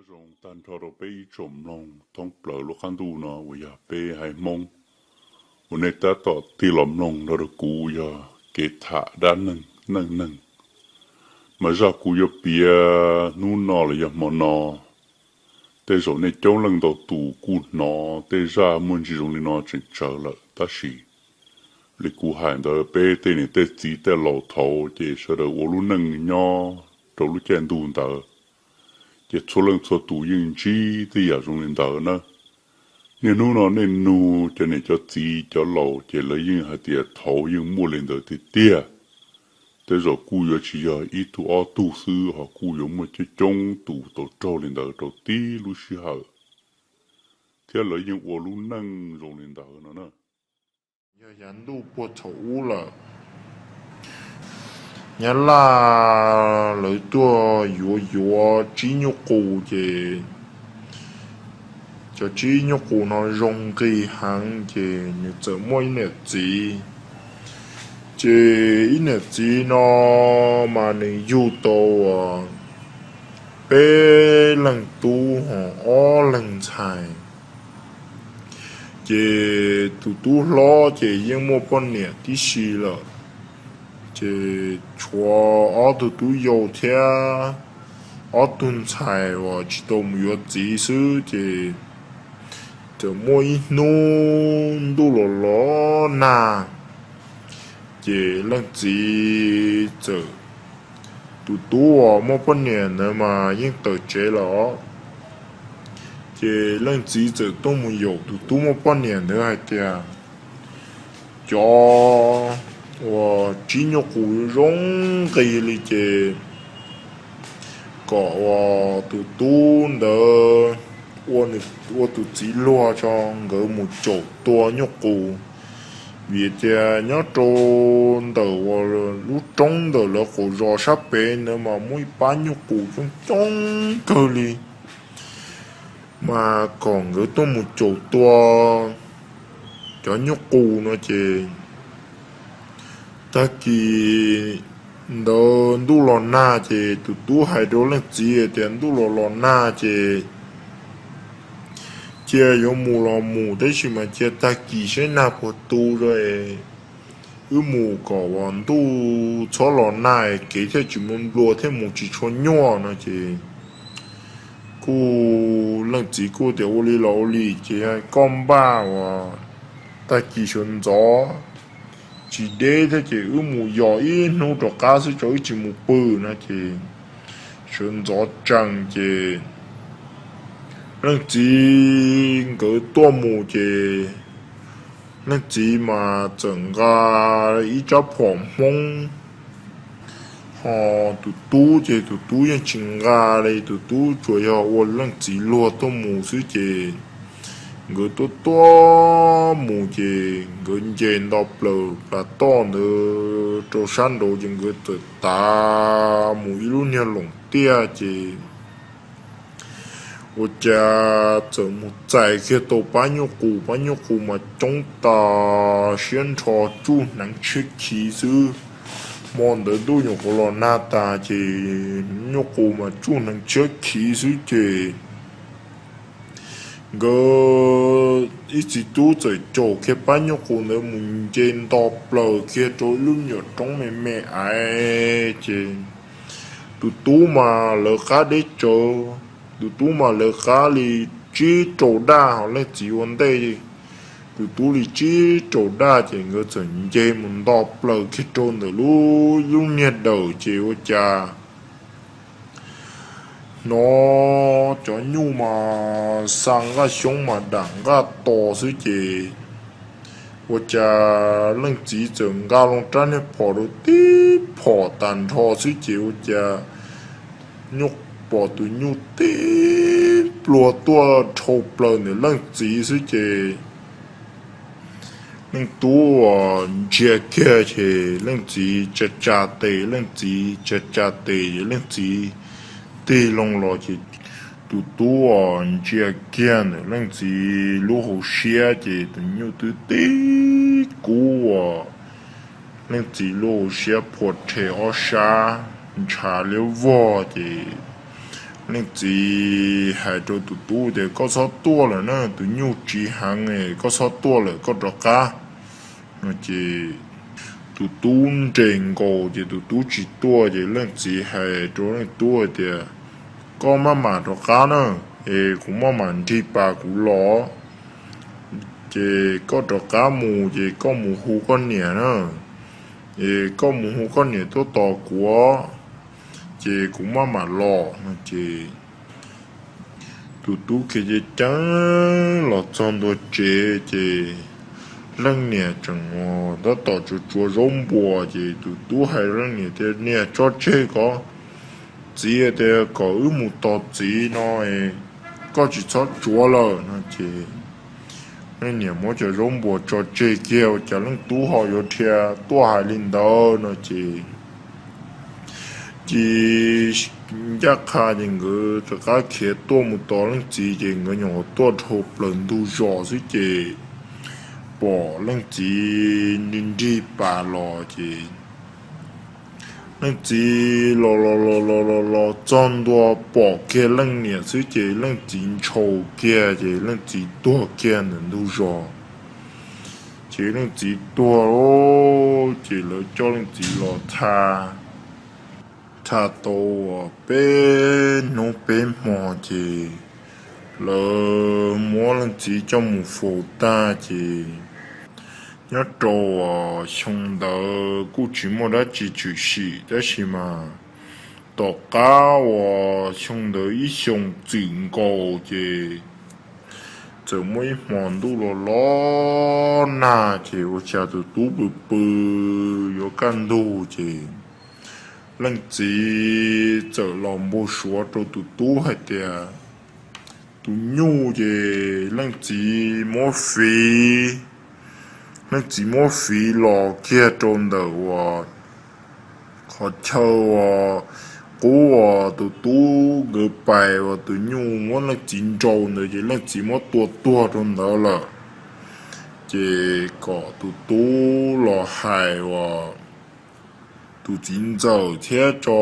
Zoo tag nrho rau peb ib tsoom mloog thoob plaws lub qab ntuj no uas yog peb haiv Hmoob uas nej tab tom tig los mloog nrog rau kuv yog kev tham dab neeg neej neeg. Mas zaj kuv yuav piav hnub no los yog hmo no, tej zaum nej coob leej ntau tus kuj hnov tej zaj muaj ntsis zoo li no tseem tsawv lawm, tab sis li kuv hais ntawd, peb tej niam tej txiv tej laus thaud ces sawv daws ua lub neej nyob rau lub caij ntuj ntawd, ces txhua leej txhua tus yeej ntsib tej yam zoo li ntawd na. Niaj hnub no nej nug cov niam cov txiv cov laus ces lawv yeej hais tias thaud yeej muaj li ntawd tiag tiag. Tej zaum kuj yuav tsis yog ib tug ob tug xwb, ho kuj yuav muaj coob coob tus tau raug li ntawd rau tib lub sij hawm, thiab lawv yeej ua lub neej zoo li ntawd no na. Yog yav ntuj puag thaum ub lawm, Nyab Laj lawv tuaj yuav yuav tsib nyuj qus ces cov tsib nyuj qus no zoo nqis heev ces nws txawm muaj ib niam txiv. Ces ib niam txiv no mas nws yug tau peb leeg tub ho ob leeg ntxhais. Ces tus tub hlob ces yeej muaj poj niam tib si lawm, ces tshuav ob tug tub yau thiab ob tug ntxhais uas tsis tau mus yuav txiv xwb. Ces txawm muaj ib hnub ntuj los los nag, ces leej txiv txawm, tus tub uas muaj poj niam ntawd mas yeej tawm tsev lawm os. Ces leej txiv txawm tuaj mus yaum tus tub muaj poj niam ntawd hais tias, cov uas tsib nyuj qus zoo nqis li ces kom uas tus tub ntawd ua tus txiv luag tso, nkawd mus caum tua nyuj qus. Vim tias nyob rau ntawm uas lub roob ntawm lawv qaum zos sab pem ntawd mas muaj ib pab nyuj qus coob coob kawg li, mas kom nkawd tuaj mus caum tua cov nyuj qus no ces tag kis ntawd ntuj los nag ces tus tub hais rau leej txiv tias ntuj los los nag ces cia yuav mus los mus, tab sis mas cia tag kis saib nag puas tu, wb mus kom uas ntuj txhob los nag kev thiaj tsis muaj nplua thiab mus tsis tshua nyuaj no ces kuj leej txiv kuj tias ua li los ua li ces koj npaj uas tag kis sawv ntxov tsis deb thiab ces wb mus yos ib hnub rov qab xwb tso, wb tsis mus pw no ces sawv ntxov tsees ces leej txiv nkawd tuaj mus ces leej txiv mas txawm nqa ib rab phom Hmoob, ho tus tub ces tus tub yeej tsis nqa li, tus tub tsuas yog ua leej txiv luag tuaj mus xwb ces nkawd tuaj tuaj mus ces nkawd nce nto plaws plas toj ntawd rau sab nraud ces nkawd txawm tav mus ib lub niag loos tiaj ces ua cas txawm mus txais kiag tau pab nyuj qus, pab nyuj qus mas coob tas siab nrho, tsuj hneev tshiab khiv xwb. Hmo ntawd ntuj nyuam qhuav los nag tas ces nyuj qus mas tsuj hneev tshiab khiv xwb ces nkawd ib txiv tub txawm caum kiag pab nyuj qus ntawd mus nce nto plaws kiag rau ib lub nyuam roob me me aiv ces tus tub mas lawv qab deb tsawv, tus tub mas lawv qab li tsib rau daj, ho leej txiv ua ntej tus tub li tsib rau daj ces nkawd txawm nce mus nto plaws kiag rau ntawm lub, lub niag dawm ces ua cas hnov cov nyuj mas xa nqaj xyoob mas dam nqaj to xwb ces ua cas leej txiv txawm nqa loo rab niag phom rau tib phom tas nrho xwb ces ua cas nyuj, pom tus nyuj tib plua tuaj dhau plaws ntawm leej txiv xwb ces leej tub uas ntsia kiag ces leej txiv tsa tsa tes, leej txiv tsa tsa tes ces leej txiv tig loo los ces tus tub uas ntsia kiag ntawm leej txiv lub hauv siab ces tus nyuj twb tib kub uas leej txiv lub hauv siab phua rhe ob sab ntshav liab vog ces Leej txiv hais rau tus tub tias, Koj txhob tuaj lawm na, tus nyuj tsiv heev, koj txhob tuaj lawm, koj rov qab. No ces tus tub nres nkaus ces tus tub tsis tuaj, ces leej txiv hais rau leej tub hais tias, Koj maj mam rov qab na, es kuv maj mam nrig pas kuv los, ces koj rov qab mus ces koj mus hu koj niam na, es koj mus hu koj niam tuaj tos kuv, ces kuv maj mam los. No ces tus tub khiav ceev ceev los txog ntua tsev, ces leej niam tseem tab tom tsuav tsuav zaub npuas, ces tus tub hais leej niam tias, Niam, tso tseg kom txiv, tias kom wb mus tos txiv no, koj tsis txhob tsuav lawm. No ces leej niam muab cov zaub npuas tso tseg kiag, ua cas leej tub ho yuav dhia tuaj hais li ntawd no ces, ces ncaj qha ces nkawd rov qab khiav tuaj mus tos leej txiv, ces nkawd nyuam qhuav tuaj dhau plaws ntug zos xwb ces pom leej txiv nrig nrig pas los ces leej txiv los los los los los los txog ntua pom kiag leej niam xwb ces leej txiv ntshaus kiag ces leej txiv tuag kiag ntawm ntug zos. Ces leej txiv tuag lawm ces lawv coj leej txiv los tha, tha tau peb hnub peb hmo ces lawv muab leej txiv coj mus faus tag ces nyob rau xyoo ntawd kuj tsis muaj dab tsi tshwm sim tab sis mas tom qab uas xyoo ntawd ib xyoo txwm nkaus ces txawm muaj ib hmo ntuj los los nag ces ua cas tus tub pw pw yuav kaj ntug ces leej txiv txawm los npau suav rau tus tub hais tias tus nyuj ces leej txiv muab fiv, leej txiv muab fiv los kiag rau ntawm uas qhov chaw uas qub uas tus tub nkawd pais uas tus nyuj muab leej txiv nrau ntawd ces leej txiv muab tua tuag rau ntawd lawm. Ces kom tus tub los hais uas tus txiv ntxawm thiab tso,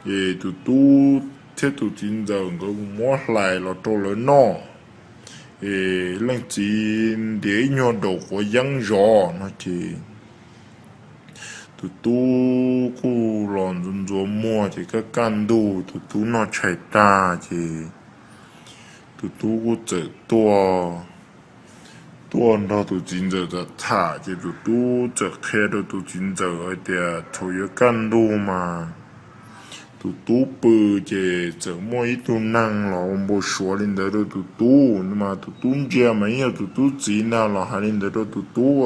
ces tus tub thiab tus txiv ntxawm nkawd mus muab hlais los rau lawv noj, es leej txiv ntiav ib nyuag daum quav yeeb zov no ces tus tub kuj los ntxuav ntxuav muag ces kaj kaj ntug tus tub noj tshais tag ces tus tub kuj txawm tuaj, tuaj nrog tus txiv ntxawm tham tham ces tus tub txawm qhia rau tus txiv ntxawm hais tias thaum yuav kaj ntug mas tus tub pw ces txawm muaj ib tug neeg los ua npau suav li ntawd rau tus tub no mas tus tub ntsia mas ib yog tus tub txiv ntag los hais li ntawd rau tus tub,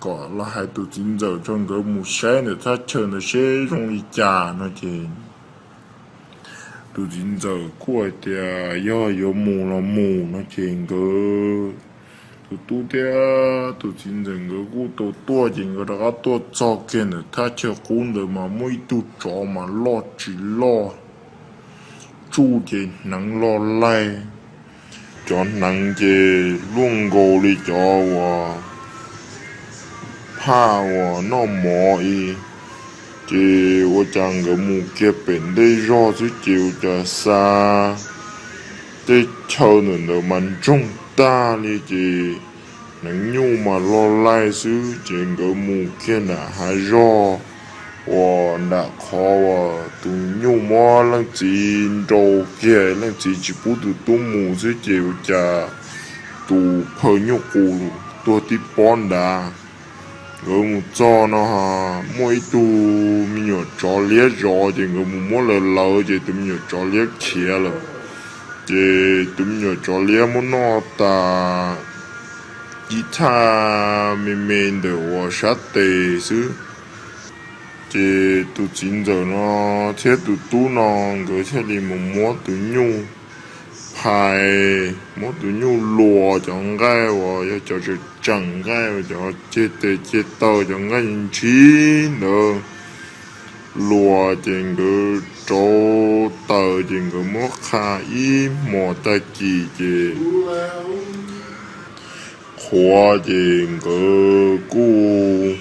kom los hais tus txiv ntxawm tso nkawd mus saib ntawm thaj chaw ntawd seb zoo li cas no ces tus txiv ntxawm kuj hais tias yog yuav mus los mus no ces nkawd, tus tub thiab tus txiv ntxawm nkawd kuj tau tuaj ces nkawd rov qab tuaj txog kiag ntawm thaj chaw qub ntawd mas muaj ib tug tsov mas loj tsis loj, tsuj ces hneev loj laig, cov hneev ces luaj nkaus li cov uas phaj uas noj mov ib. Ces ua cas nkawd mus kiag pem ntej zog xwb ces ua cas xa tej chaw ntawm ntawd mas ntsoog tag li ces hneev nyuj mas loj laig xwb ces nkawd mus kiag nram hav zog uas nram qhov uas tus nyuj muab leej txiv nrau kiag leej txiv tsis pub tus tub mus xwb ces ua cas tus phaw nyuj qus tuag tib pob nrad. Nkawd mus txog no muaj ib tug me nyuam tsov liab zov ces nkawd mus muab lawv lawv ces tus me nyuam tsov liab khiav lawm. Ces tus me nyuam tsov liab muab noj tas ib thaj me me ntawm uas sab tes xwb. Ces tus txiv ntxawm no thiab tus tub no nkawd thiaj li mus muab tus nyuj phais, muab tus nyuj luas cov nqaij uas yog cov tseem tseem nqaij uas cov ceg tes ceg taw cov nqaij ntshib ntawd luas ces nkawd rauv taws ces nkawd muab qha ib hmos tag kis ces qhuav ces nkawd kuj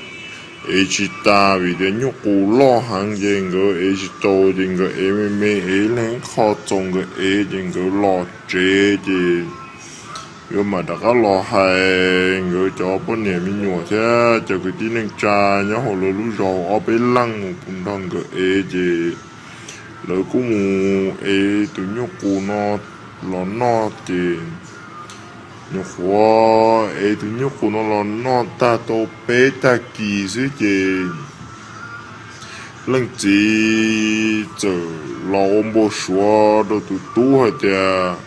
ev tsis tas vim tias nyuj qus loj heev ces nkawd ev tsis tau ces nkawd ev me me ev leej qho txaus nkawd ev ces nkawd los tsev ces yuav mam rov qab los hais nkawd cov poj niam me nyuam thiab cov kwv tij neej tsa nyob hauv lawv lub zos ob peb leej mus nrog nkawd ev ces lawv kuj mus ev tus nyuj qus no los noj ces nyuam qhuav ev tus nyuj qus no los noj tag tau peb tag kis xwb ces leej txiv txawm los ua npau suav rau tus tub hais tias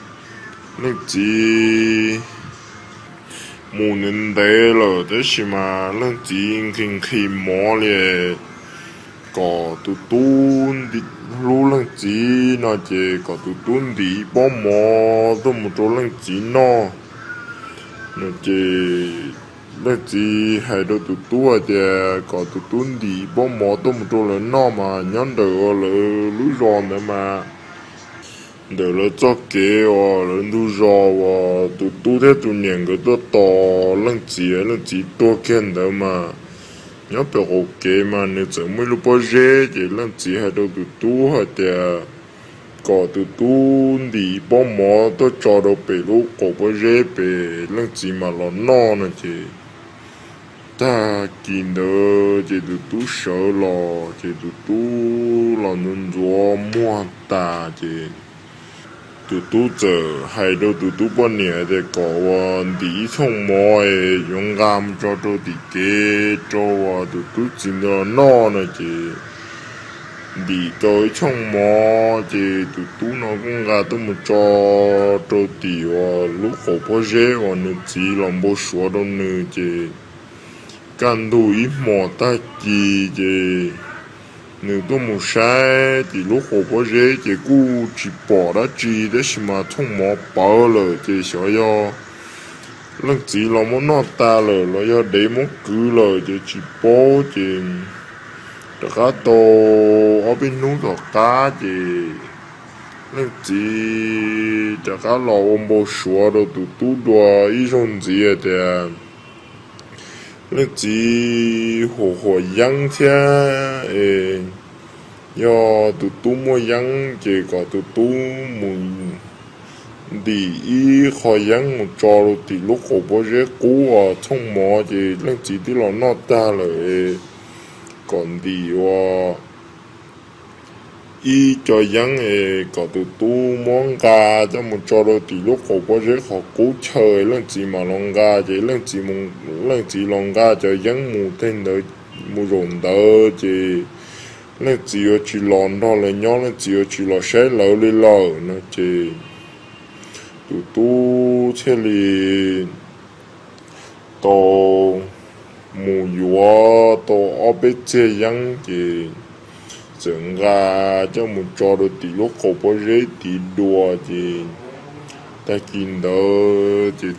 leej txiv mus ntev ntev lawm tab sis mas leej txiv nqhis nqhis mov li kom tus tub hlub leej txiv no ces kom tus tub ntim ib pob mov tuaj mus rau leej txiv noj no ces leej txiv hais rau tus tub hais tias kom tus tub ntim ib pob mov tuaj mus rau lawv noj mas nyob ntawm lawv lub zos ntawd mas ntawm lawv txoj kev uas lawv ntug zos uas tus tub thiab tus niam nkawd tuaj tos leej txiv, leej txiv tuag kiag ntawd mas nyob pem qaum kev mas nws txawm muaj ib lub pob zeb ces leej txiv hais rau tus tub hais tias kom tus tub ntim ib pob mov tuaj tso rau pem lub qaum pob zeb pem leej txiv mam los noj no ces tag kis ntawd ces tus tub sawv los ces tus tub los ntxuav ntxuav muag tas ces tus tub txawm hais rau tus tub poj niam tias kom uas ntim ib thooj mov es yuav nqa mus tso rau tim kev rau uas tus tub txiv ntawd los noj no ces ntim tau ib thooj mov ces tus tub no kuj nqa tuaj mus tso rau tim uas lub qaum pob zeb uas nws txiv los npau suav rau nws ces kaj ntug ib hmos tag kis ces nws tuaj mus saib tim lub qaum pob zeb ces kuj tsis pom dab tsi tab sis mas thooj mov pawv lawm ces xyov yog leej txiv los muab noj tas lawm los yog dev muab kwv lawm ces tsis paub ces rov qab tau ob peb hnub tom qab ces leej txiv rov qab los ua npau suav rau tus tub dua ib zaug ntxiv tias leej txiv huam huam yeeb thiab es yog tus tub muaj yeeb ces kom tus tub mus ntim ib qho yeeb mus tso rau tim lub qaum pob zeb qub uas thooj mov ces leej txiv twb los noj tag lawm es kom ntim ua ib co yeeb es kom tus tub muab nqa coj mus tso rau tim lub qaum pob zeb qhov qub chaw leej txiv mam los nqa ces leej txiv, leej txiv los nqa cov yeeb mus tej ntawd mus zaum ntawd ces leej txiv yuav tsis los nrog lawv nyob, leej txiv yuav tsis los saib lawv li lawm no ces tus tub thiaj li tau mus yuav tau ob peb txiag yeeb ces txawm nqa coj mus tso rau tim lub qaum pob zeb tid dua ces tag kis ntawd ces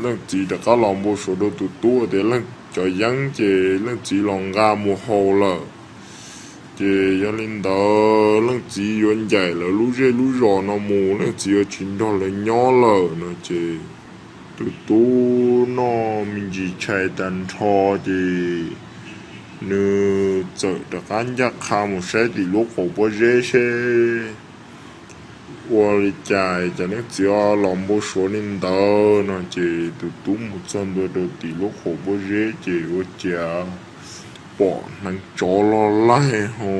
leej txiv rov qab los npau suav rau tus tub tias cov yeeb ces leej txiv los nqa mus haus lawm ces yog li ntawd leej txiv yuav ncaim lawv lub zej lub zos no mus, leej txiv yuav tsis nrog lawv nyob lawm no ces tus tub noj me ntsis tshais tag nrho ces nws txawm rov qab ncaj qha mus saib tim lub qaum pob zeb seb ua li cas, cas leej txiv los npau suav li ntawd no ces tus tub mus txog ntua rau tim lub qaum pob zeb ces ua cas pom hneev tsov loj laig ho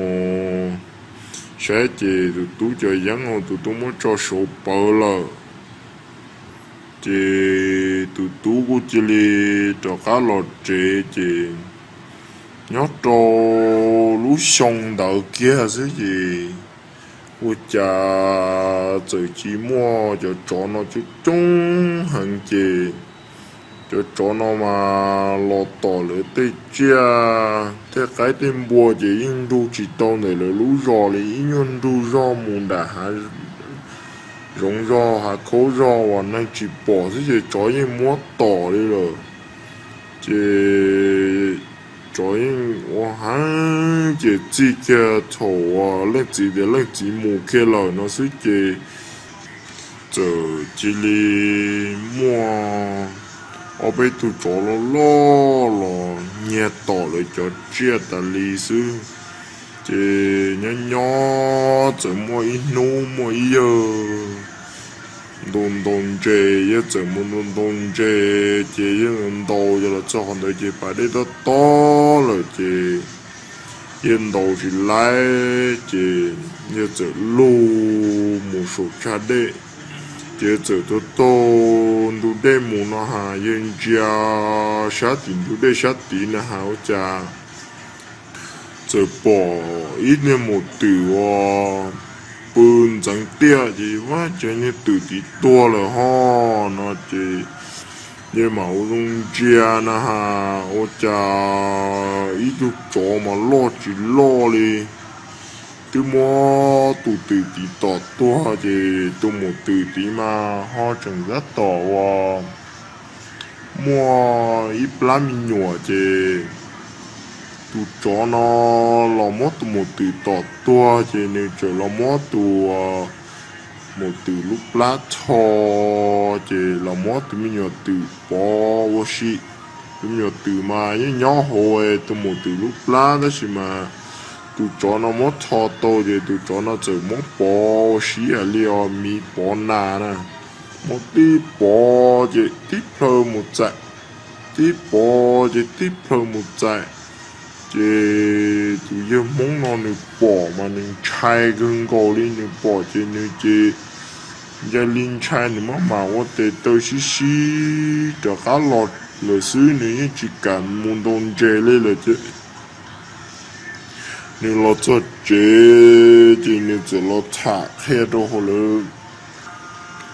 saib ces tus tub cov yeeb tus tub muab tso suav pawv lawm. Ces tus tub kuj cia li rov qab los tsev ces nyob rau lub xyoo ntawd kiag xwb ces ua cas txawm cia li muaj cov tsov no coob coob heev ces cov tsov no mas los tom lawv tej tsiaj tej qaib tej npua ces yeej nrug tsis tau ntawm lawv lub zos li, ib nyuag nrug zog mus nram hav zoov zog hav khaub zog uas neeg tsis pom xwb ces tsov yeej muab tom li lawm. Ces tsov yeej ua heev ces txij kiag thaum uas leej txiv tias leej txiv mus kiag lawm no xwb ces txawm cia li muaj ob peb tug tsov loj loj los nyiag tom lawv cov tsiaj tas li xwb. Ces nyob nyob txawm muaj ib hnub muaj ib yawg ntaus ntaus ntses, yawg txawm mus ntaus ntaus ntses ces yawg ntaus ntaus los txog qhov ntawd ces pas dej tob tob lawm ces yawg ntaus tsis laib ces yawg txawm lug mus saum tsag dej. Ces txawm taug taug ntug dej mus no has, yawg ntsia sab tim ntug dej sab tid na has ua cas txawm pom ib niag maum twm uas pw ntxeev tiaj ces vaj cas niag twm tiv tuag lawm ho no ces yawg mam ua zoo ntsia na has ua cas ib tug tsov mas loj tsis loj li twb muab tus twm tiv tom tuag ces tus maum twm tiv mas ho tseem tab tom uas muaj ib plab me nyuam ces tus tsov no los muab tus maum twm tom tuag ces nws txawm los muab tus maum twm lub plab tho ces los muab tus me nyuam twm pov ua si. Tus me nyuam twm mas yeej nyob hauv tus maum twm lub plab tab sis mas tus tsov no muab tho tau ces tus tsov no txawm muab pov ua si ib yam li os miv pov nas na. Muab tib pov ces tib plhaw mus txais, tib pov ces tib plhaw mus txais. Ces tus yawg Hmoob no nws pom mas nws ntshai kawg nkaus li, nws pom ces nws ces ntshe li ntshai nws maj mam ua tes taw sib sib rov qab los lawm xwb, nws yeej tsis kam mus ntaus ntses li lawm ces nws los txog tsev ces nws txawm los tham qhia rau hauv lawv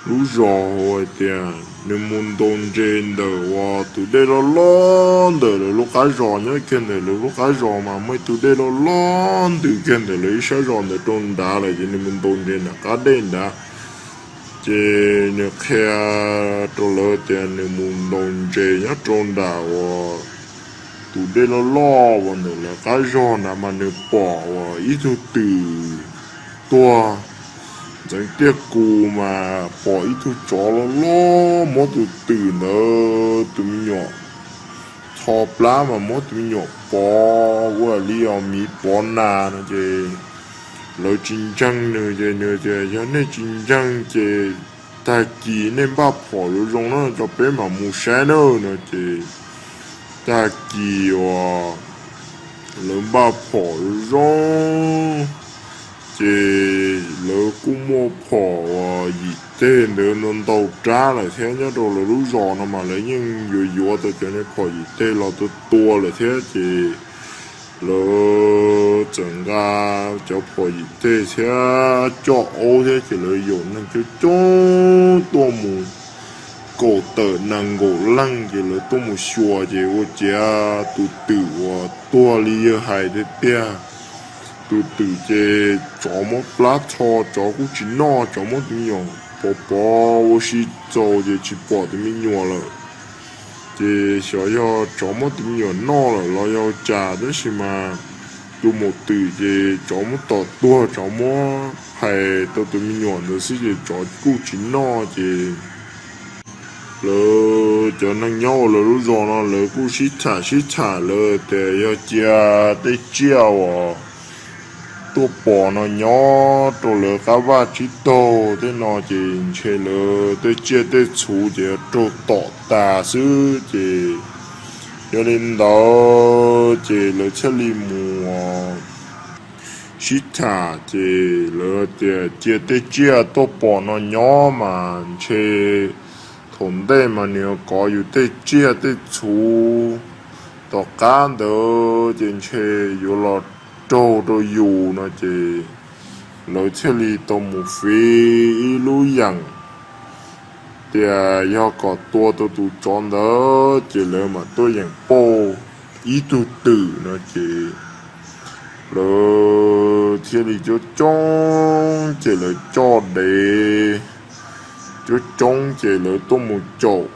lub zos hais tias nws mus ntaus ntses ntawm uas tus dej loj loj ntawm lawv lub qab zos, nyob kiag ntawm lawv lub qab zos mas muaj ib tug dej loj loj ntws kiag ntawm lawv ib sab zos ntawd rau nrad lawm ces nws mus ntaus ntses nram qab dej nrad. Ces nws qhia rau lawv tias nws mus ntaus ntses nyob rau nram uas tus dej loj loj uas ntawm lawv qab zog nrad mas nws pom uas ib tug twm tuag ntxeev tiaj kus mas pom ib tug tsov loj loj muab tus twm ntawd tus me nyuam tho plab mas muab tus me nyuam pov ua li os miv pov nas no ces lawv tsis ntseeg nws ces nws tias yog nej tsis ntseeg ces tag kis nej npaj phom zoo zoo na tso peb mam mus saib na no ces tag kis uas lawv npaj phom zoo zoo ces lawv kuj muaj phom uas yim teg ntawd ntau ntau rab lawm thiab. Nyob rau lawv lub zos no mas lawv yeej yuav yuav tau cov niag phom yim teg los tua tua lawm thiab ces lawv txawm nqa cov phom yim teg thiab coj aub thiab ces lawv yaum neeg coob coob tuaj mus kaum tawm nees nkaum leej ces lawv tuaj mus xyuas ces ua ciav tus twm uas tuag li yawg hais tiag tiag. Tus twm ces tsov muab plab tho, tsov kuj tsis noj, tsov muab tus me nyuam pov pov ua si txaus ces tsis pom tus me nyuam lawm. Ces xyov yog tsov muab tus me nyuam noj lawm los yog cas tab sis mas tus maum twm ces tsov muab tom tuag, tsov muab phais tau tus me nyuam ntawd xwb ces tsov kuj tsis noj ces lawv cov neeg nyob ua lawv lub zos no lawv kuj sib tham sib tham lawv tias yog cia tej tsiaj uas tuaj pom no nyob rau lawv qab vaj tsib taug tej no ces ntshe lawv tej tsiaj tej txhu ces yuav raug tom tas xwb ces yog li ntawd ces lawv thiaj li mus sib tham ces lawv tias cia tej tsiaj tuaj pom no nyob mas ntshe thaum ntej mas nws yuav kov yus tej tsiaj tej txhu, tom qab ntawd ces ntshe yuav los raug rau yus no ces lawv thiaj li tau mus fiv ib lub yeem tias yog kom tua tau tus tsov ntawd ces lawv mam tuaj yeem pauj ib tug twm no ces lawv thiaj li coob coob ces lawv coj dev coob coob ces lawv tuaj mus caum.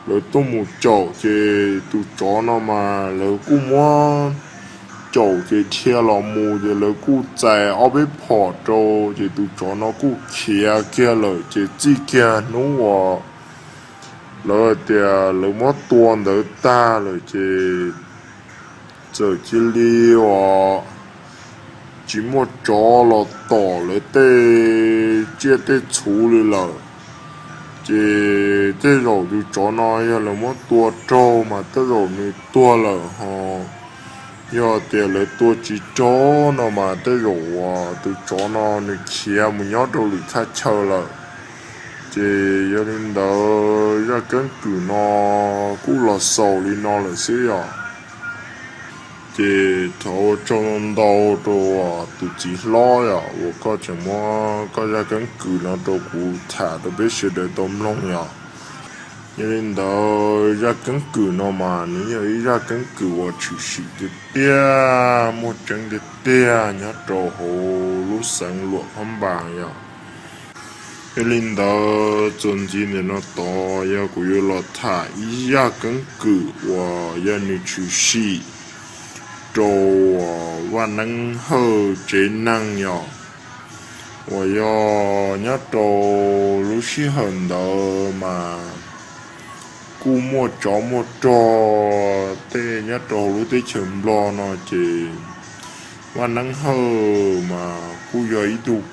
Lawv tuaj mus caum ces tus tsov no mas lawv kuj muab caum ces dhia los mus ces lawv kuj txais ob peb phom rau ces tus tsov no kuj khiav kiag lawm ces txij kiag hnub uas lawv tias lawv muab tua ntawd tag lawm ces txawm cia li uas tsis muaj tsov los tom lawv tej tsiaj tej txhu li lawm. Ces tej zaum tus tsov no yog lawv muab tua raug mas tej zaum nws tuag lawm ho yog tias lawv tua tsis raug no mas tej zaum uas tus tsov no nws khiav mus nyob rau lwm thaj chaw lawm. Ces yog li ntawd zaj keeb kwm no kuj los xaus li no lawm xwb yom. Ces thov ua tsaug ntau rau tus txiv hlob yom uas koj tseem muab koj zaj keeb kwm no rau kuv tham rau peb sawv daws tau mloog yom. Yog li ntawd zaj keeb kwm no mas nws yog ib zaj keeb kwm uas tshwm sim tiag tiag muaj tseeb tiag tiag nyob rau hauv lub xeev Luam Phab Npas yom. Yog li ntawd txuas ntxiv ntawm no tod yog kuv yuav los tham ib zaj keeb kwm uas yog nws tshwm sim rau Vaj Neeb Hawj tsev neeg yom, uas yog nyob rau lub sij hawm ntawd mas kuj muaj tsov muaj rog tej nyob rau hauv lub teb chaws Nplog no ces Vaj Neeb Hawj mas kuj yog ib tug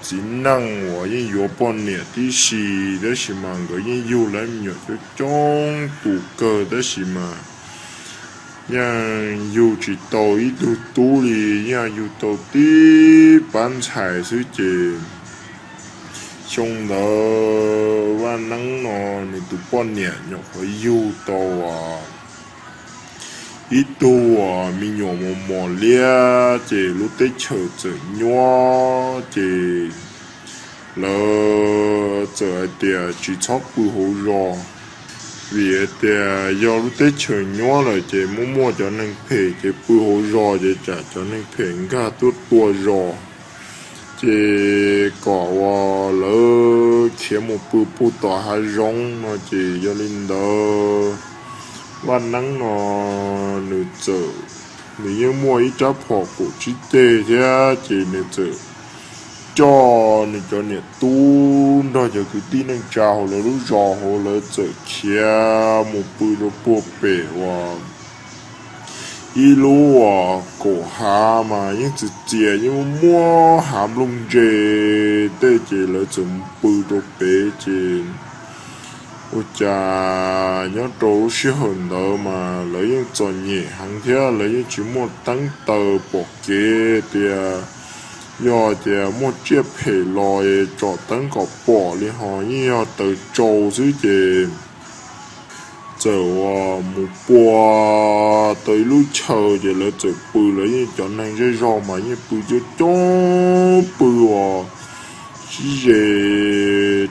txiv neej uas yeej yuav poj niam tib si, tab sis mas nkawd yeej yug lawv me nyuam coob coob tus kawg tab sis mas yeej yug tsis tau ib tug tub li, yeej yug tau tib pab ntxhais xwb ces xyoo ntawd Vaj Neeb no nws tus poj niam nyuam qhuav yug tau ib tug me nyuam mos mos liab ces lub teb chaws txawm nyuab ces lawv txawm hais tias tsis txhob pw hauv zos, vim hais tias yog lub teb chaws nyuab lawm ces muaj muaj cov neeg phem ces pw hauv zos ces tsam cov neeg phem nkag tuaj tua zos. Ces kom uas lawv khiav mus pw puag tom hav zoov no ces yog li ntawd Vaj Neeb no nws txawm, nws yeej muaj ib rab phom kaum tsib teg thiab ces nws txawm coj nws cov niam tub nrog cov kwv tij neej tsa hauv lawv lub zos hauv lawv txawm khiav mus pw rau puag pem uas ib lub uas kaum hav mas yeej txias txias yeej muaj hav nplooj ntse tej ces lawv txawm mus pw rau pem ces ua cas nyob rau lub sij hawm ntawd mas lawv yeej txom nyem heev thiab lawv yeej tsis muaj teeb taws pom kev tias yog tias muaj tsiaj phem los tsom teeb kom pom li ho yeej yog taws tsau xwb ces txawm uas mus pua tau ib lub chaw ces lawv txawm pw, lawv yeej cov neeg zej zog mas yeej pw coob coob pw uas sib ze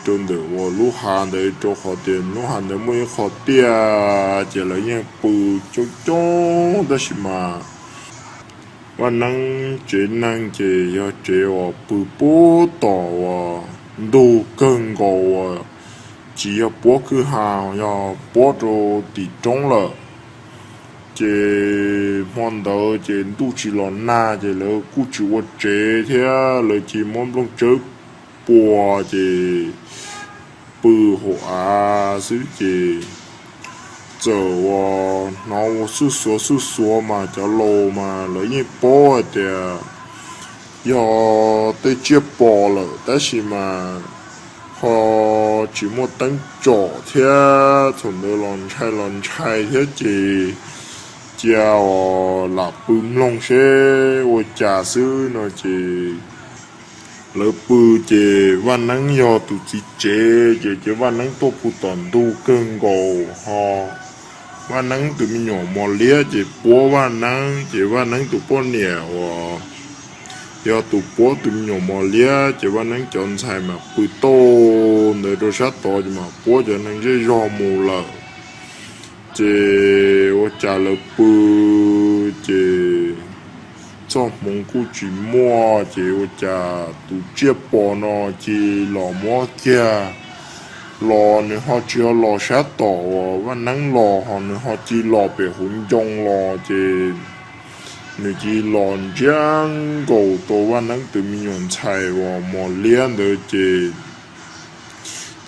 rau ntawm uas lub hav ntawd rau qhov tias lub hav ntawd muaj ib qho tiaj ces lawv yeej pw coob coob tab sis mas Vaj Neeb tsev neeg ces yog tsev uas pw puag tom uas ntug kawg nkaus uas tsis yog puab kwj ha, yog puab rau tim roob lawm. Ces hmo ntawd ces ntuj tsis los nag ces lawv kuj tsis ua tsev thiab lawv cia li muab nplooj tsawb pua ces pw hauv av xwb ces txawm uas hnov ua xuj xuav xuj xuav mas cov laus mas lawv yeej paub hais tias yog tej tsiaj pom lawm tab sis mas ho tsis muaj teeb tsom thiab thaum ntawd los ntshai los ntshai thiab ces cia uas lam pw mloog seb ua cas xwb no ces lawv pw ces Vaj Neeb yog tus txiv tsev ces ces Vaj Neeb tuaj pw tom ntug kawg nkaus ho Vaj Neeb tus me nyuam mos liab ces puab Vaj Neeb ces Vaj Neeb tus poj niam uas yog tus puab tus me nyuam mos liab ces Vaj Neeb cov ntxhais mas pw tauj ntawd rau sab tod ces mas puab cov neeg zej zog mus lawm. Ces ua cas lawv pw ces txoj hmoov kuj tsis muaj ces ua cas tus tsiaj pom no cia li los muab kiag los nws ho tsis yog los sab tom uas Vaj Neeb los ho nws ho cia li los pem hauv ncoo los ces nws cia li los ntsiab nkaus tau Vaj Neeb tus me nyuam ntxhais uas mos liab ntawd ces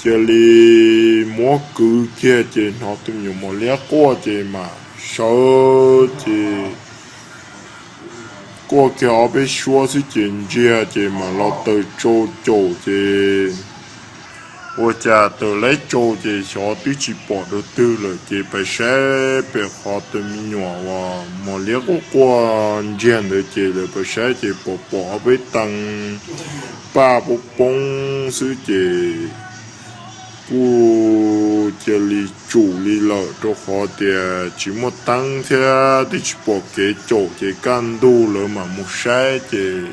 cia li muab kwv kiag ces hnov tus me nyuam mos liab quaj ces mam sawv ces quaj kiag ob peb suab xwb ces ntsiag ces mam los taws tsau caum ces ua cas taws laib tsau ces xyov twb tsis pom dua twg lawm ces pais saib pem qhov tus me nyuam uas mos liab quaj quaj ntsiag ntawd ces lawv pais saib ces pom pom ob peb tee paj poob poob xwb ces kuj cia li tsum li lawm rau qhov tias tsis muaj teeb thiab twb tsis pom kev caum ces kaj ntug lawv mam mus saib ces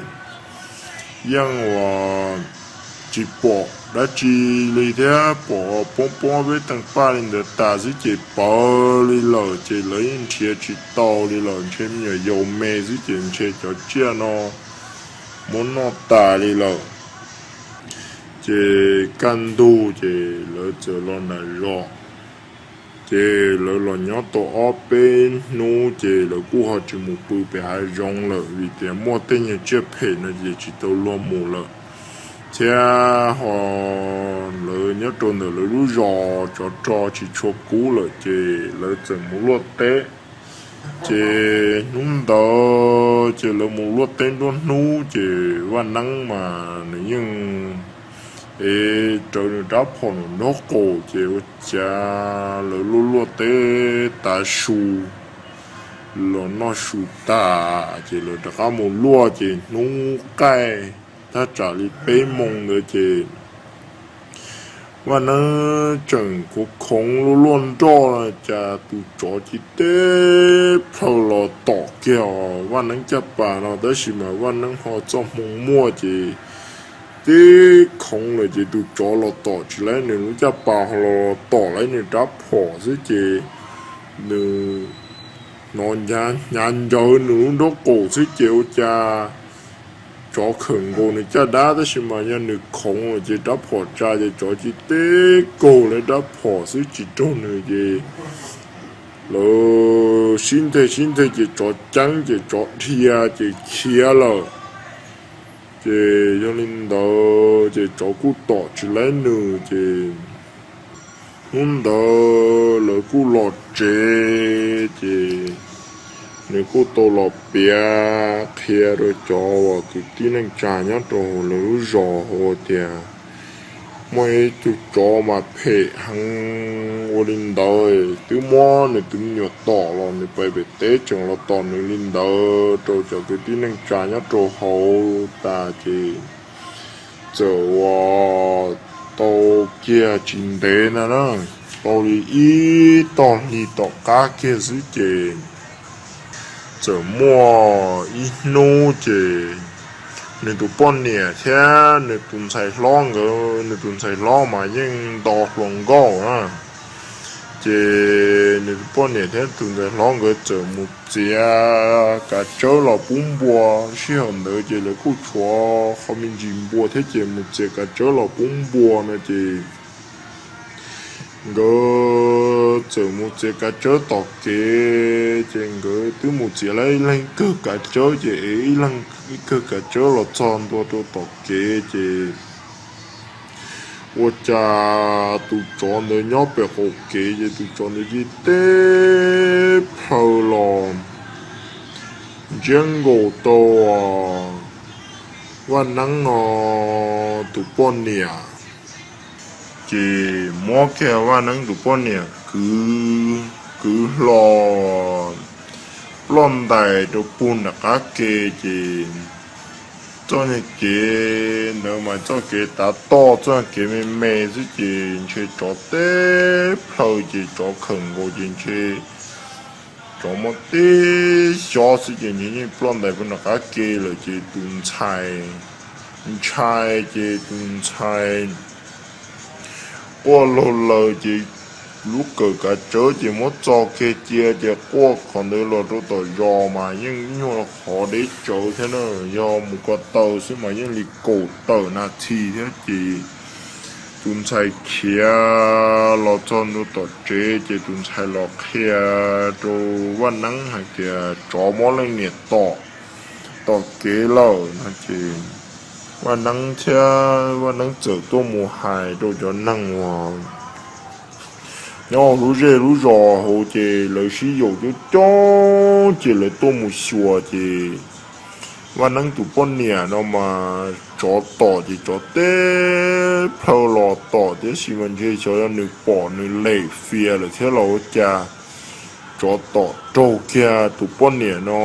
yeej uas tsis pom dab tsi li thiab pom poob poob peb tees paj li ntawd tas xwb ces pawv li lawm ces lawv yeej nrhiav tsis tau li lawm ntshe me nyuam yaus me xwb ces ntshe cov tsiaj no muab noj tas li lawm. Ces kaj ntug ces lawv txawm los nram zos ces lawv los nyob tau ob peb hnub ces lawv kuj ho tsis mus pw pem hav zoov lawm vim tias muaj tej nyuag tsiaj phem no ces tsis tau luag mus lawm thiab ho lawv nyob rau ntawm lawv lub zos tsov rog tsis tshua kub lawm ces lawv txawm mus luaj teb. Ces hnub ntawd ces lawv mus luaj teb nruab hnub ces Vaj Neeb mas nws yeej es raws nws rab phom nws nraub qaum ces ua cas lawv luaj luaj teb tav su los noj su tas ces lawv rov qab mus luaj ces hnub qaij thaj tsam li peb moo ntawd ces Vaj Neeb tseem khoov khoov luaj luaj nroj no cas tus tsov cia teb plhaw los tom kiag Vaj Neeb caj pas no tab sis mas Vaj Neeb ho txoj hmoo muaj ces tib khoov lawm ces tus tsov los tom tsis laib nws lub caj pas ho los tom laib nws rab phom xwb ces nws hnov hnyav ncawv nws lub nraub qaum xwb ces ua cas tsov khawm nkaus nws caj dab tab sis mas yog nws khoov lawm ces rab phom tsa ces tsov cia teb kaug laib rab phom xwb tsis raug nws ces lawv sib nthe sib nthe ces tsov ceeb ces tsov dhia ces khiav lawm. Ces yog li ntawd ces tsov kuj tom tsis laib nws ces hnub ntawd lawv kuj los tsev ces nws kuj tau los piav qhia rau cov uas kwv tij neej tsa nyob rau hauv lawv lub zos hais tias muaj ib tug tsov mas phem heev ua li ntawd twb muab nws tus me nyuam tom los nws pais pem teb tseem los tom nws li ntawd rau cov kwv tij neej tsa nyob rau hauv tas ces txawm uas tau kiag tsis ntev na na, tau li ib tog hli tom qab kiag xwb ces txawm muaj ib hnub ces nws tus poj niam thiab nws tus ntxhais hlob nkawd, nws tus ntxhais hlob mas yeej nto hluas nkauj na, ces nws tus poj niam thiab tus ntxhais hlob nkawd txawm mus txiav kav tsawb los pub npua. Sij hawm ntawd ces lawv kuj tshuav qhov me ntsis npua thiab ces mus txiav kav tsawb los pub npua no ces nkawd txawm mus txiav kav tsawb tom kev ces nkawd twb mus txiav lawm ib leeg kawg kav tsawb ces ev ib leeg ib kawg kav tsawb los txog ntua rau tom kev ces ua cas tus tsov ntawd nyob pem qaum kev ces tus tsov ntawd cia teb plhaw los ntsiab nkaus tau Vaj Neeb no tus poj niam ces muab kiag Vaj Neeb tus poj niam kwv, kwv hlo ploj ntais rau puag nram qab ke ces txoj kev ntawd mas txoj kev tav toj txoj kev me me xwb ces ntshe tsov teb plhaw ces tsov khawm nkaus ces ntshe tsov muaj tib xyob xwb ces ntshe yeej ploj ntais puag nram qab ke lawm ces tus ntxhais ntshai ces tus ntxhais quaj laug laws ces lub kawm kav tsawb ces muab txo kiag cia ces quaj qhov ntawd los rau tom zos mas yeej nyuag qhov deb tsawv thiab na, yog mus ko taw xwb mas yeej li kaum tawm nas this thiab ces tus ntxhais khiav los txog ntua tom tsev ces tus ntxhais los qhia rau Vaj Neeb hais tias tsov muab leej niam tom tom kev lawm no ces Vaj Neeb thiab Vaj Neeb txawm tuaj mus hais rau cov neeg uas nyob lub zej lub zos hauv ces lawv sib yaum coob coob ces lawv tuaj mus xyuas ces Vaj Neeb tus poj niam no mas tsov tom ces tsov teb plhaw los tom, tiam sis mas ntshe xyov yog nws pom nws lem fias lawm thiab los ua cas, tsov tom raug kiag tus poj niam no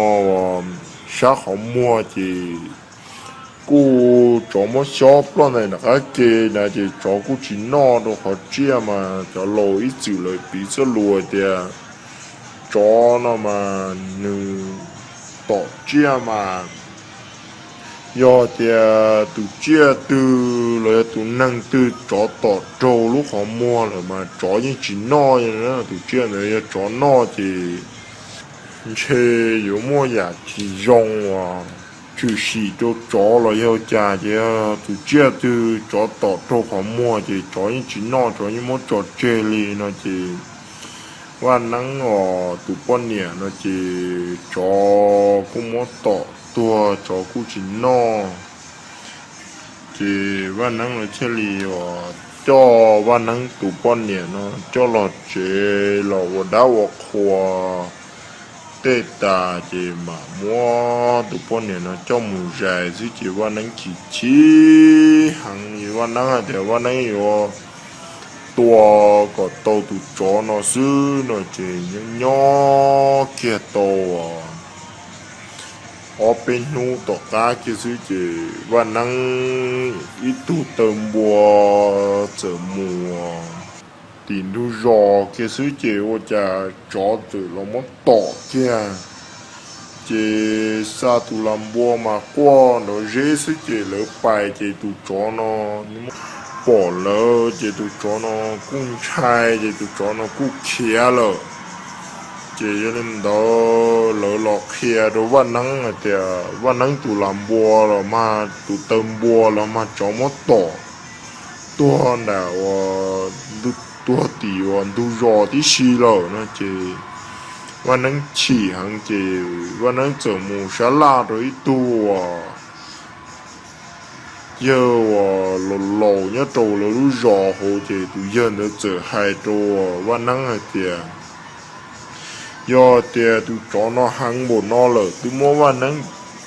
sab qhov muag ces kuj tsov muab xyob ploj ntais nram qab ke na ces tsov kuj tsis noj rau qhov tsiaj mas cov laus ib txwm lawv piv txoj lus tias tsov no mas nws tom tsiaj mas yog tias tus tsiaj twg los yog tus neeg twg tsov tom raug lub qhov muag lawm mas tsov yeej tsis noj. Tus tsiaj ntawd yog tsov noj ces ntshe yuav muaj yam tsis zoo uas tshwm sim rau tsov los yog cas ces yog tus tsiaj twg tsov tom raug qhov muag ces tsov yeej tsis noj, tsov yeej muab tso tseg li no ces Vaj Neeb os tus poj niam no ces tsov kuj muab tom tuag tsov kuj tsis noj. Ces Vaj Neeb los thiaj li uas coj Vaj Neeb tus poj niam no coj los tsev los ua dab ua qhua tej tas ces mam muab tus poj niam no coj mus zais xwb ces Vaj Neeb chim chim heev, Vaj Neeb hais tias Vaj Neeb yuav tua kom tau tus tsov no xwb no ces nyob nyob kiag tau ob peb hnub tom qab kiag xwb ces Vaj Neeb ib tug taw npua txawm mus tim ntug zos kiag xwb ces ua cas tsov txawm los muab tom kiag. Ces xa tus lam npua mas quaj nrov zeb xwb ces lawv pais ces tus tsov no pom lawv ces tus tsov no kuj ntshai ces tus tsov no kuj khiav lawm. Ces yog li ntawd lawv los qhia rau Vaj Neeb hais tias Vaj Neeb tus lam npua los mas tus taw npua los mas tsov muab tom tuag nram uas tuag tim uas ntug zos tib si lawm no ces Vaj Neeb chim heev ces Vaj Neeb txawm mus sab laj rau ib tug uas yawg uas laus laus nyob rau lawv lub zos hauv ces tus yawg ntawd txawm hais rau Vaj Neeb hais tias yog tias tus tsov no heev npaum no lawm twb muab Vaj Neeb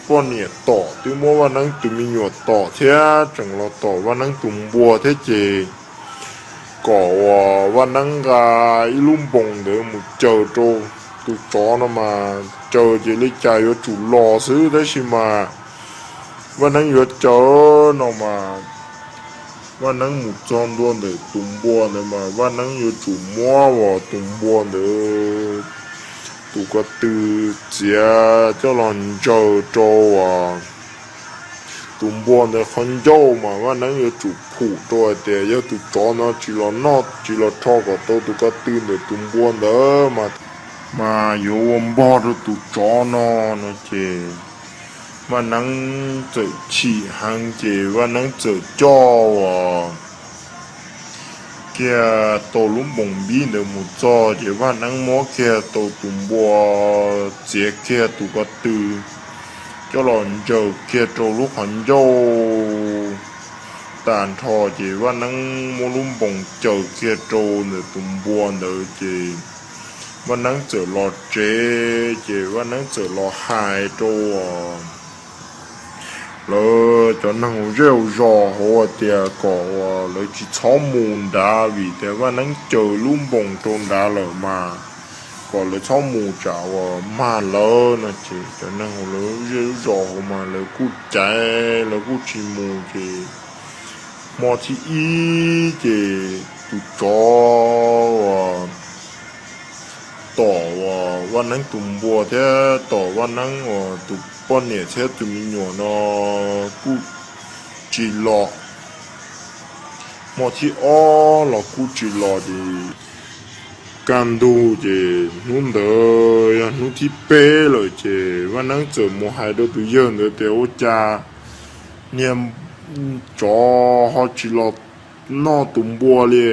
poj niam tom, twb muab Vaj Neeb tus me nyuam tom thiab tseem los tom Vaj Neeb tus npua thiab ces kom uas Vaj Neeb nqa ib lub npoos ntawd mus caws rau tus tsov no mas caws ces li cas yuav tsum los xwb tab sis mas Vaj Neeb yuav caws no mas Vaj Neeb mus txog ntua ntawm tus npua ntawd mas Vaj Neeb yuav tsum muab uas tus npua ntawd tus ko tw txiav coj los ntsaws rau uas tus npua ntawd qhov ncauj mas Vaj Neeb yuav tsum phum rau hais tias yog tus tsov no tsis los noj tsis los rho kom tau tus ko tw ntawm tus npua ntawd mas yuav ua npog rau tus tsov no no ces Vaj Neeb txawm chim heev ces Vaj Neeb txawm coj uas kiag tau lub npoos npib ntawd mus txog ces Vaj Neeb muab kiag tau tus npua txiav kiag tus ko tw coj los ntsaws kiag rau lub qhov ncauj tas nrho ces Vaj Neeb muab lub npoos caws kiag rau ntawm tus npua ntawd ces Vaj Neeb txawm los tsev ces Vaj Neeb txawm los hais rau lawv cov neeg hauv zej hauv zos hauv tias kom uas lawv tsis txhob mus nrad vim tias Vaj Neeb caws lub npoos rau nrad lawm mas kom lawv txhob mus tsam uas mag lawv no ces cov neeg hauv lawv zej lub zos hauv mas lawv kuj caiv lawv kuj tsis mus ces hmo thib ib ces tus tsov uas tom uas Vaj Neeb tus npua thiab tom Vaj Neeb uas tus poj niam thiab tus me nyuam no kuj tsis los. Hmo thib ob los kuj tsis los ces kaj ntug ces hnub ntawd yog hnub thib peb lawm ces Vaj Neeb txawm mus hais rau tus yawg ntawd tias ua cas niag tsov ho tsis los noj tus npua li.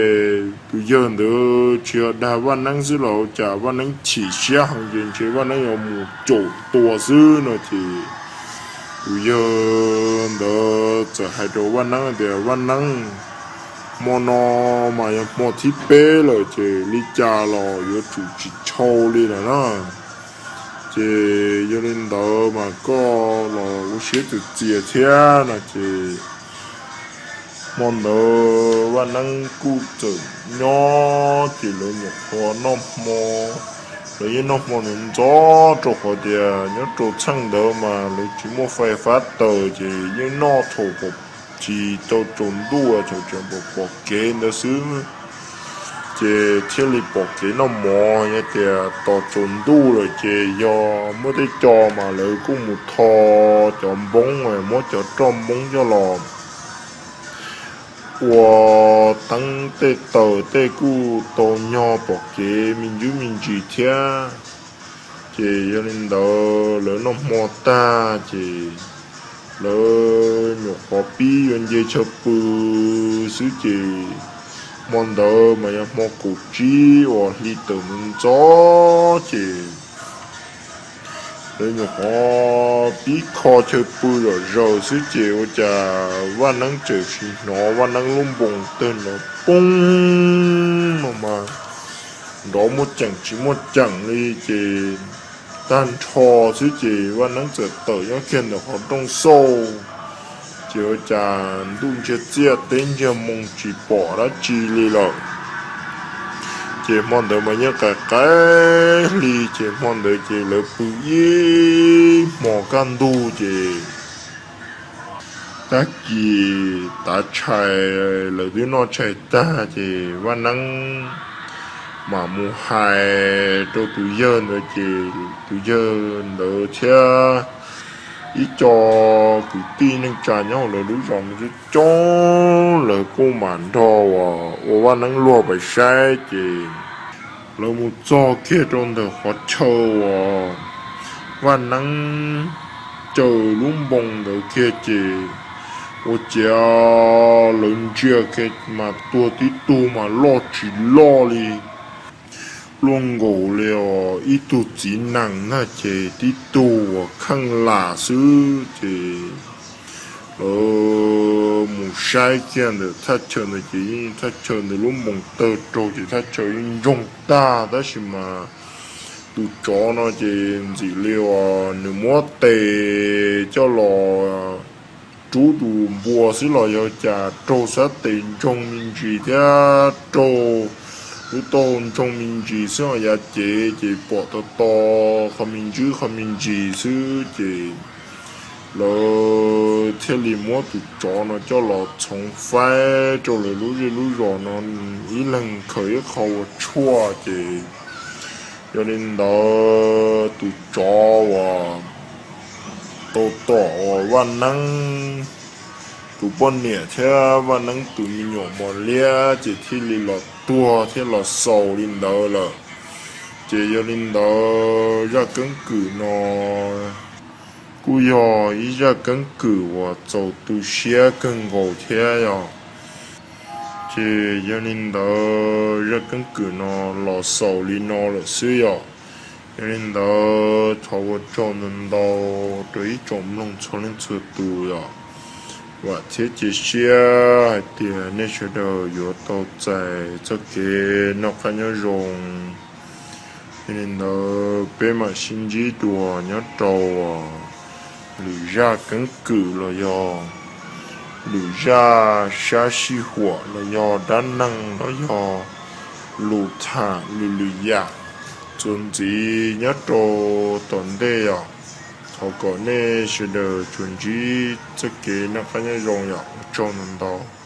Tus yawg ntawd tsis yog dag Vaj Neeb xwb los ua cas Vaj Neeb chim siab heev ces ntshe Vaj Neeb yuav mus caum tua xwb no ces Tus yawg ntawd txawm hais rau Vaj Neeb tias, Vaj Neeb, hmo no mas yog hmo thib peb lawm ces li cas los yuav tsum tsis tshau li lawm na. Ces yog li ntawd mas koj los ua siab txias txias thiab no ces hmo ntawd Vaj Neeb kuj txawm nyob ces lawv nyuam qhuav noj hmo. Lawv yeej noj hmo ntxov ntxov rau qhov tias nyob rau txheej ntawd mas lawv tsis muaj fais fab taws ces yeej noj thaum pom, tsis tau tsaus ntuj, thaum tseem pom kev ntawd xwb. Ces thiaj li pom kev noj mov, yog tias tos tsaus ntuj lawm ces yog muaj tej co mas lawv kuj mus tho cov npoob, muab cov roj npoob coj los ua teeb tej taws tej kuj tau nyog pom kev me ntsis me ntsis thiab. Ces yog li ntawd lawv noj hmo tag ces lawv nyuam qhuav pib yuav nce chaw pw xwb ces hmo ntawd mas yog hmo kaum tsib uas hli tawm ntxov ntxov ces lawv nyuam qhuav pib kho chaw pw zom zaws xwb ces ua cas Vaj Neeb txawm sim hnov Vaj Neeb lub npoo tawg nrov poob no mas nrov muaj ceem tsis muaj ceem li ces tag nrho xwb ces Vaj Neeb txawm tawm nyob kiag ntawm qhov rooj xauj ces ua cas ntuj ntsiag txiaj teb ntsiag moo tsis pom dab tsi li lawm. Ces hmo ntawd mas yeej qaim qaim hli ces hmo ntawd ces lawv pw ib hmo kaj ntug ces tag kis tav tshais lawv twb noj tshais tag ces Vaj Neeb mam mus hais rau tus yawg ntawd ces tus yawg ntawd thiab ib co kwv tij neej tsa nyob hauv lawv lub zos coob coob lawv kuj mam nrog ua Vaj Neeb luag pais saib ces lawv mus txog kiag rau ntawm qhov chaw uas Vaj Neeb caw lub npoo ntawd kiag ces ua ciav lawv ntsia kiag mas tuag tib tug mas loj tsis loj li, luaj nkaus li os ib tug txiv nees na ces tib tug uas kheej lam xwb ces lawv mus saib kiag ntawm thaj chaw ntawd ces yeej thaj chaw ntawd lub npoo tawg raug ces thaj chaw yeej ntsoog tag tab sis mas tus tsov no ces ntxim li uas nws muab tes coj los rub tus npua xwb los yog cas raug sab tes ntsoog me ntsis thiab raug lub taub hau ntsoog me ntsis xwb os, yav cev ces pom to to qhov me ntsis qhov me ntsis xwb ces lawv thiaj li muab tus tsov no coj los txhoov faib rau lawv lub zej lub zos no ib leeg khaws ib qho ua tshuaj ces yog li ntawd tus tsov uas tau tom uas Vaj Neeb tus poj niam thiab Vaj Neeb tus me nyuam mos liab ces thiaj li los tuag thiab los xaus li ntawd lawm. Ces yog li ntawd zaj keeb kwm no kuj yog ib zaj keeb kwm uas txaus tu siab kawg nkaus thiab yog. Ces yog li ntawd zaj keeb kwm no los xaus li no lawm xwb yom. Yog li ntawd thov ua tsaug ntau ntau rau ib tsoom mloog txhua leej txhua tus yom. Vam thiab cia siab hais tias nej sawv daws yuav tau txais txoj kev noj qab nyob zoo. Yog li ntawd peb mam sib ntsib dua nyob rau lwm zaj keeb kwm los yog lwm zaj sab sij huam los yog dab neeg los yog lus tham lwm lwm yam txuas ntxiv nyob rau tom ntej yom. Thov kom nej sawv daws tsuas ntsib txoj kev noj qab nyob zoo yom. Ua tsaug ntau ntau.